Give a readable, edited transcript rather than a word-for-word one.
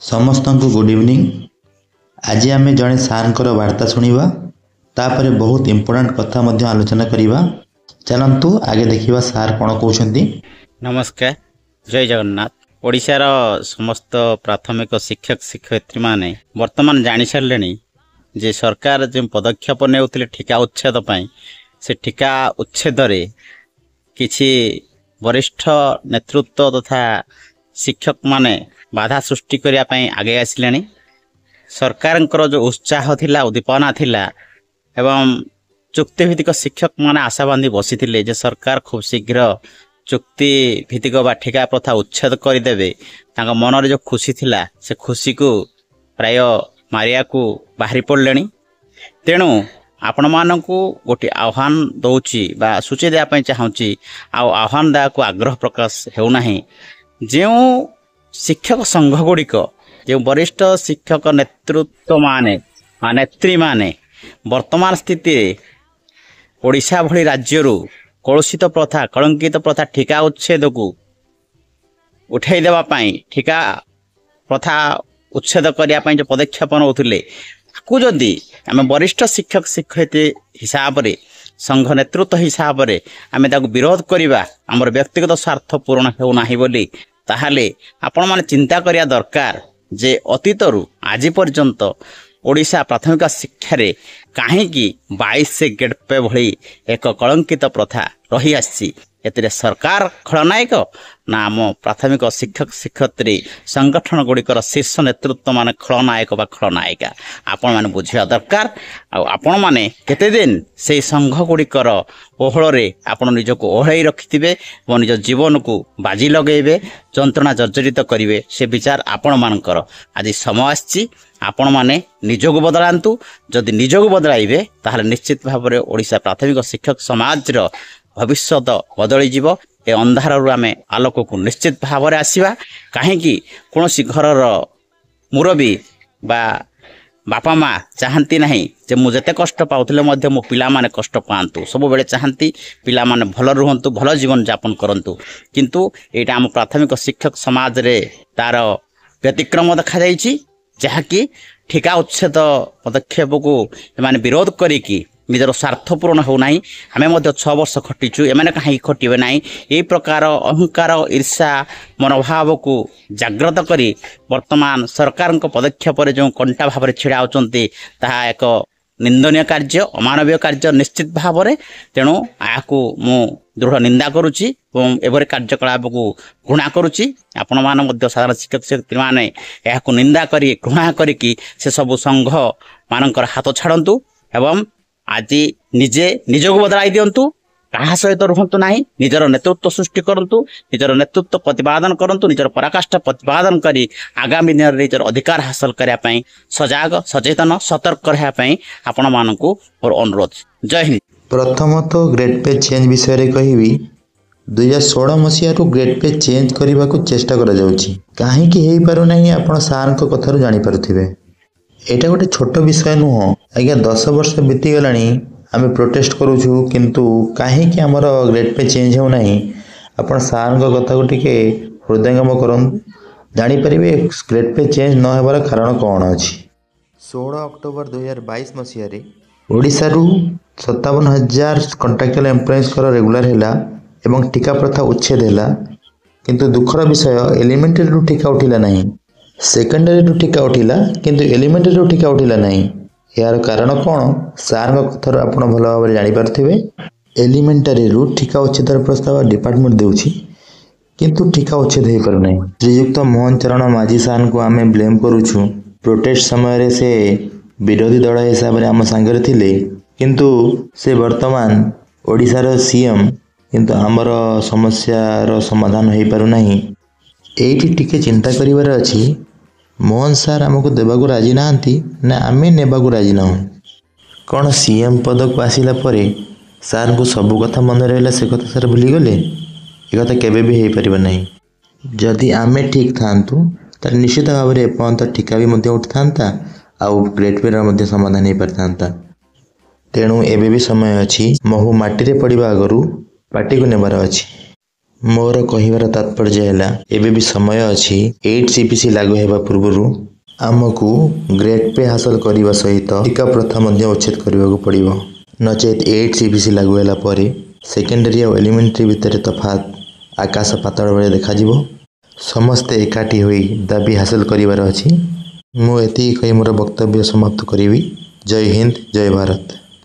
ସମସ୍ତଙ୍କୁ good evening. ଆଜି ଆମେ ଜଣେ ସାର୍ଙ୍କର ବାର୍ତ୍ତା ଶୁଣିବା, ତାପରେ ବହୁତ ଇମ୍ପୋର୍ଟାଣ୍ଟ କଥା ମଧ୍ୟ ଆଲୋଚନା କରିବା। ଚାଲନ୍ତୁ ଆଗେ ଦେଖିବା ସାର୍ କ'ଣ କହୁଛନ୍ତି। ନମସ୍କାର, ଜୟ ଜଗନ୍ନାଥ। ଓଡ଼ିଶାର ସମସ୍ତ ପ୍ରାଥମିକ ଶିକ୍ଷକ ଶିକ୍ଷୟିତ୍ରୀମାନେ ବର୍ତ୍ତମାନ ଜାଣିସାରିଲେଣି ଯେ ସରକାର ଯେଉଁ ପଦକ୍ଷେପ ନେଉଥିଲେ ଠିକା ଉଚ୍ଛେଦ ପାଇଁ, ସେ ଠିକା ଉଚ୍ଛେଦରେ କିଛି ବରିଷ୍ଠ ନେତୃତ୍ୱ ତଥା ଶିକ୍ଷକମାନେ ବାଧା ସୃଷ୍ଟି କରିବା ପାଇଁ ଆଗେଇ ଆସିଲେଣି। ସରକାରଙ୍କର ଯେଉଁ ଉତ୍ସାହ ଥିଲା, ଉଦ୍ଦୀପନା ଥିଲା ଏବଂ ଚୁକ୍ତିଭିତ୍ତିକ ଶିକ୍ଷକମାନେ ଆଶା ବାନ୍ଧି ବସିଥିଲେ ଯେ ସରକାର ଖୁବ୍ ଶୀଘ୍ର ଚୁକ୍ତି ଭିତ୍ତିକ ବା ଠିକା ପ୍ରଥା ଉଚ୍ଛେଦ କରିଦେବେ, ତାଙ୍କ ମନରେ ଯେଉଁ ଖୁସି ଥିଲା ସେ ଖୁସିକୁ ପ୍ରାୟ ମାରିବାକୁ ବାହାରି ପଡ଼ିଲେଣି। ତେଣୁ ଆପଣମାନଙ୍କୁ ଗୋଟିଏ ଆହ୍ୱାନ ଦେଉଛି ବା ସୂଚେଇ ଦେବା ପାଇଁ ଚାହୁଁଛି, ଆଉ ଆହ୍ୱାନ ଦେବାକୁ ଆଗ୍ରହ ପ୍ରକାଶ ହେଉନାହିଁ। ଯେଉଁ ଶିକ୍ଷକ ସଂଘ ଗୁଡ଼ିକ, ଯେଉଁ ବରିଷ୍ଠ ଶିକ୍ଷକ ନେତୃତ୍ୱମାନେ ବା ନେତ୍ରୀମାନେ ବର୍ତ୍ତମାନ ସ୍ଥିତିରେ ଓଡ଼ିଶା ଭଳି ରାଜ୍ୟରୁ କଳୁଷିତ ପ୍ରଥା, କଳଙ୍କିତ ପ୍ରଥା ଠିକା ଉଚ୍ଛେଦକୁ ଉଠାଇ ଦେବା ପାଇଁ, ଠିକା ପ୍ରଥା ଉଚ୍ଛେଦ କରିବା ପାଇଁ ଯେଉଁ ପଦକ୍ଷେପ ନେଉଥିଲେ, ତାକୁ ଯଦି ଆମେ ବରିଷ୍ଠ ଶିକ୍ଷକ ଶିକ୍ଷୟିତ୍ରୀ ହିସାବରେ, ସଂଘ ନେତୃତ୍ୱ ହିସାବରେ ଆମେ ତାକୁ ବିରୋଧ କରିବା, ଆମର ବ୍ୟକ୍ତିଗତ ସ୍ୱାର୍ଥ ପୂରଣ ହେଉନାହିଁ ବୋଲି, ତାହେଲେ ଆପଣମାନେ ଚିନ୍ତା କରିବା ଦରକାର ଯେ ଅତୀତରୁ ଆଜି ପର୍ଯ୍ୟନ୍ତ ଓଡ଼ିଶା ପ୍ରାଥମିକ ଶିକ୍ଷାରେ କାହିଁକି 22 ଗ୍ରେଡ୍ ପେ ଭଳି ଏକ କଳଙ୍କିତ ପ୍ରଥା ରହିଆସିଛି। ଏଥିରେ ସରକାର ଖଳନାୟକ ନା ଆମ ପ୍ରାଥମିକ ଶିକ୍ଷକ ଶିକ୍ଷୟିତ୍ରୀ ସଂଗଠନ ଗୁଡ଼ିକର ଶୀର୍ଷ ନେତୃତ୍ୱମାନେ ଖଳନାୟକ ବା ଖଳନାୟିକା, ଆପଣମାନେ ବୁଝିବା ଦରକାର। ଆଉ ଆପଣମାନେ କେତେଦିନ ସେଇ ସଂଘ ଗୁଡ଼ିକର ଓହଳରେ ଆପଣ ନିଜକୁ ଓହଳେଇ ରଖିଥିବେ ଏବଂ ନିଜ ଜୀବନକୁ ବାଜି ଲଗାଇବେ, ଯନ୍ତ୍ରଣା ଜର୍ଜରିତ କରିବେ, ସେ ବିଚାର ଆପଣମାନଙ୍କର। ଆଜି ସମୟ ଆସିଛି, ଆପଣମାନେ ନିଜକୁ ବଦଳାନ୍ତୁ। ଯଦି ନିଜକୁ ବଦଳାଇବେ ତାହେଲେ ନିଶ୍ଚିତ ଭାବରେ ଓଡ଼ିଶା ପ୍ରାଥମିକ ଶିକ୍ଷକ ସମାଜର ଭବିଷ୍ୟତ ବଦଳିଯିବ। ଏ ଅନ୍ଧାରରୁ ଆମେ ଆଲୋକକୁ ନିଶ୍ଚିତ ଭାବରେ ଆସିବା। କାହିଁକି କୌଣସି ଘରର ମୁରବୀ ବା ବାପା ମା ଚାହାନ୍ତି ନାହିଁ ଯେ ମୁଁ ଯେତେ କଷ୍ଟ ପାଉଥିଲେ ମଧ୍ୟ ମୋ ପିଲାମାନେ କଷ୍ଟ ପାଆନ୍ତୁ। ସବୁବେଳେ ଚାହାନ୍ତି ପିଲାମାନେ ଭଲ ରୁହନ୍ତୁ, ଭଲ ଜୀବନଯାପନ କରନ୍ତୁ। କିନ୍ତୁ ଏଇଟା ଆମ ପ୍ରାଥମିକ ଶିକ୍ଷକ ସମାଜରେ ତାର ବ୍ୟତିକ୍ରମ ଦେଖାଯାଇଛି, ଯାହାକି ଠିକା ଉଚ୍ଛେଦ ପଦକ୍ଷେପକୁ ଏମାନେ ବିରୋଧ କରିକି ନିଜର ସ୍ୱାର୍ଥ ପୂରଣ ହେଉନାହିଁ। ଆମେ ମଧ୍ୟ 6 ବର୍ଷ ଖଟିଛୁ, ଏମାନେ କାହିଁକି ଖଟିବେ ନାହିଁ? ଏହି ପ୍ରକାର ଅହଙ୍କାର, ଈର୍ଷା ମନୋଭାବକୁ ଜାଗ୍ରତ କରି ବର୍ତ୍ତମାନ ସରକାରଙ୍କ ପଦକ୍ଷେପରେ ଯେଉଁ କଣ୍ଟା ଭାବରେ ଛିଡ଼ା ହେଉଛନ୍ତି, ତାହା ଏକ ନିନ୍ଦନୀୟ କାର୍ଯ୍ୟ, ଅମାନବୀୟ କାର୍ଯ୍ୟ ନିଶ୍ଚିତ ଭାବରେ। ତେଣୁ ଏହାକୁ ମୁଁ ଦୃଢ଼ ନିନ୍ଦା କରୁଛି ଏବଂ ଏଭଳି କାର୍ଯ୍ୟକଳାପକୁ ଘୃଣା କରୁଛି। ଆପଣମାନେ ମଧ୍ୟ ସାଧାରଣ ଶିକ୍ଷକ ଶିକ୍ଷୟିତ୍ରୀମାନେ ଏହାକୁ ନିନ୍ଦା କରି, ଘୃଣା କରିକି ସେସବୁ ସଂଘ ମାନଙ୍କର ହାତ ଛାଡ଼ନ୍ତୁ ଏବଂ ଆଜି ନିଜେ ନିଜକୁ ବଦଳାଇ ଦିଅନ୍ତୁ। କାହା ସହିତ ରୁହନ୍ତୁ ନାହିଁ, ନିଜର ନେତୃତ୍ୱ ସୃଷ୍ଟି କରନ୍ତୁ, ନିଜର ନେତୃତ୍ୱ ପ୍ରତିପାଦନ କରନ୍ତୁ, ନିଜର ପରାକାଷ୍ଠା ପ୍ରତିପାଦନ କରି ଆଗାମୀ ଦିନରେ ନିଜର ଅଧିକାର ହାସଲ କରିବା ପାଇଁ ସଜାଗ, ସଚେତନ, ସତର୍କ ରହିବା ପାଇଁ ଆପଣମାନଙ୍କୁ ମୋର ଅନୁରୋଧ। ଜୟ ହିନ୍ଦ। ପ୍ରଥମତଃ ଗ୍ରେଡ୍ ପେ ଚେଞ୍ଜ ବିଷୟରେ କହିବି। 2016 ମସିହାରୁ ଗ୍ରେଡ୍ ପେ ଚେଞ୍ଜ କରିବାକୁ ଚେଷ୍ଟା କରାଯାଉଛି, କାହିଁକି ହେଇପାରୁନାହିଁ ଆପଣ ସାର୍ଙ୍କ କଥାରୁ ଜାଣିପାରୁଥିବେ। ଏଇଟା ଗୋଟେ ଛୋଟ ବିଷୟ ନୁହଁ ଆଜ୍ଞା। 10 ବର୍ଷ ବିତିଗଲାଣି, ଆମେ ପ୍ରୋଟେଷ୍ଟ କରୁଛୁ, କିନ୍ତୁ କାହିଁକି ଆମର ଗ୍ରେଡ୍ ପେ ଚେଞ୍ଜ ହେଉନାହିଁ? ଆପଣ ସାର୍ଙ୍କ କଥାକୁ ଟିକେ ହୃଦୟଙ୍ଗମ କରନ୍ତୁ, ଜାଣିପାରିବେ ଗ୍ରେଡ୍ ପେ ଚେଞ୍ଜ ନ ହେବାର କାରଣ କ'ଣ ଅଛି। 16 ଅକ୍ଟୋବର 2022 ମସିହାରେ ଓଡ଼ିଶାରୁ 57,000 କଣ୍ଟ୍ରାକ୍ଚୁଆଲ ଏମ୍ପ୍ଲୟିଜଙ୍କର ରେଗୁଲାର ହେଲା ଏବଂ ଠିକା ପ୍ରଥା ଉଚ୍ଛେଦ ହେଲା। କିନ୍ତୁ ଦୁଃଖର ବିଷୟ, ଏଲିମେଣ୍ଟାରୀରୁ ଠିକା ଉଠିଲା ନାହିଁ। ସେକେଣ୍ଡାରୀରୁ ଠିକା ଉଠିଲା, କିନ୍ତୁ ଏଲିମେଣ୍ଟାରୀରୁ ଠିକା ଉଠିଲା ନାହିଁ। ଏହାର କାରଣ କ'ଣ, ସାର୍ଙ୍କ କଥାରୁ ଆପଣ ଭଲ ଭାବରେ ଜାଣିପାରୁଥିବେ। ଏଲିମେଣ୍ଟାରୀରୁ ଠିକା ଉଚ୍ଛେଦର ପ୍ରସ୍ତାବ ଡିପାର୍ଟମେଣ୍ଟ ଦେଉଛି, କିନ୍ତୁ ଠିକା ଉଚ୍ଛେଦ ହୋଇପାରୁନାହିଁ। ଶ୍ରୀଯୁକ୍ତ ମୋହନ ଚରଣ ମାଝୀ ସାର୍ଙ୍କୁ ଆମେ ବ୍ଲେମ୍ କରୁଛୁ। ପ୍ରୋଟେଷ୍ଟ ସମୟରେ ସେ ବିରୋଧୀ ଦଳ ହିସାବରେ ଆମ ସାଙ୍ଗରେ ଥିଲେ, କିନ୍ତୁ ସେ ବର୍ତ୍ତମାନ ଓଡ଼ିଶାର ସିଏମ୍, କିନ୍ତୁ ଆମର ସମସ୍ୟାର ସମାଧାନ ହୋଇପାରୁନାହିଁ। ଏଇଠି ଟିକେ ଚିନ୍ତା କରିବାର ଅଛି, ମୋହନ ସାର୍ ଆମକୁ ଦେବାକୁ ରାଜି ନାହାନ୍ତି ନା ଆମେ ନେବାକୁ ରାଜି ନାହୁଁ? କ'ଣ ସିଏମ୍ ପଦକୁ ଆସିଲା ପରେ ସାର୍ଙ୍କୁ ସବୁ କଥା ମନେ ରହିଲା, ସେ କଥା ସାର୍ ଭୁଲିଗଲେ? ଏକଥା କେବେ ବି ହେଇପାରିବ ନାହିଁ। ଯଦି ଆମେ ଠିକ୍ ଥାଆନ୍ତୁ, ତାହେଲେ ନିଶ୍ଚିତ ଭାବରେ ଏପର୍ଯ୍ୟନ୍ତ ଠିକା ବି ମଧ୍ୟ ଉଠିଥାନ୍ତା ଆଉ ଗ୍ରେଡ୍ ପେର ମଧ୍ୟ ସମାଧାନ ହେଇପାରିଥାନ୍ତା। ତେଣୁ ଏବେ ବି ସମୟ ଅଛି, ମହୁ ମାଟିରେ ପଡ଼ିବା ଆଗରୁ ପାଟିକୁ ନେବାର ଅଛି। ମୋର କହିବାର ତାତ୍ପର୍ଯ୍ୟ ହେଲା, ଏବେ ବି ସମୟ ଅଛି। 8 CPC ଲାଗୁ ହେବା ପୂର୍ବରୁ ଆମକୁ ଗ୍ରେଡ୍ ପେ ହାସଲ କରିବା ସହିତ ଠିକା ପ୍ରଥା ମଧ୍ୟ ଉଚ୍ଛେଦ କରିବାକୁ ପଡ଼ିବ। ନଚେତ୍ 8 CPC ଲାଗୁ ହେଲା ପରେ ସେକେଣ୍ଡାରୀ ଆଉ ଏଲିମେଣ୍ଟାରୀ ଭିତରେ ତଫାତ୍ ଆକାଶ ପାତାଳ ଭଳି ଦେଖାଯିବ। ସମସ୍ତେ ଏକାଠି ହୋଇ ଦାବି ହାସଲ କରିବାର ଅଛି। ମୁଁ ଏତିକି କହି ମୋର ବକ୍ତବ୍ୟ ସମାପ୍ତ କରିବି। ଜୟ ହିନ୍ଦ, ଜୟ ଭାରତ।